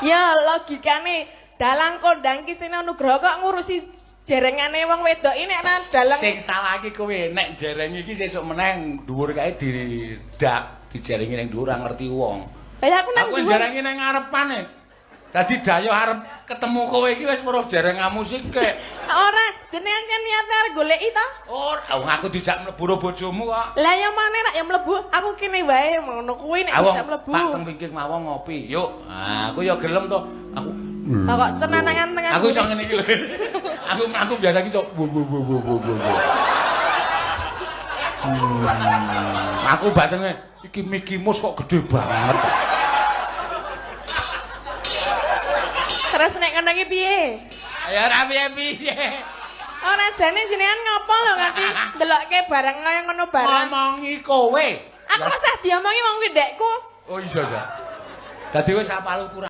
Ya logikane dalang kondang ki Seno Nugroho kok ngurusi jerengane wong wedok ini nek nang dalang. Sing salah iki kowe, nek jereng iki sesuk meneh dhuwur kae didak, dijerengi ning dhuwur ora ngerti wong. Lah aku nang Aku dhuwur. jerengi ning ngarepane. Dadi dayo arep ketemu kowe iki wis weruh jerengamu sithik. Ora, jenengan kan niate arep goleki to? Ora, wong aku dijak mlebu ro bojomu kok. Lah ya maneh nek ya mlebu, aku kene wae ngono kuwi nek Awong, bisa mlebu. Pak teng wingking mawon ngopi. Yuk. Ah, aku ya gelem to. Aku Lah kok cenanangan tengah. Aku iso ngene iki lho. Aku biasa iki iso bu bu bu bu bu bu. Bu. Aku batene iki Mickey Mouse kok gede banget. Terus nek ngono iki piye? Ya ora piye-piye. Ora jane jenengan ngopo lho nganti ndelokke barang kaya ngono barang. Ngomongi kowe. Aku usah diomongi wong kuwi ndekku. Oh iya iya. Dadi wis apal ukuran.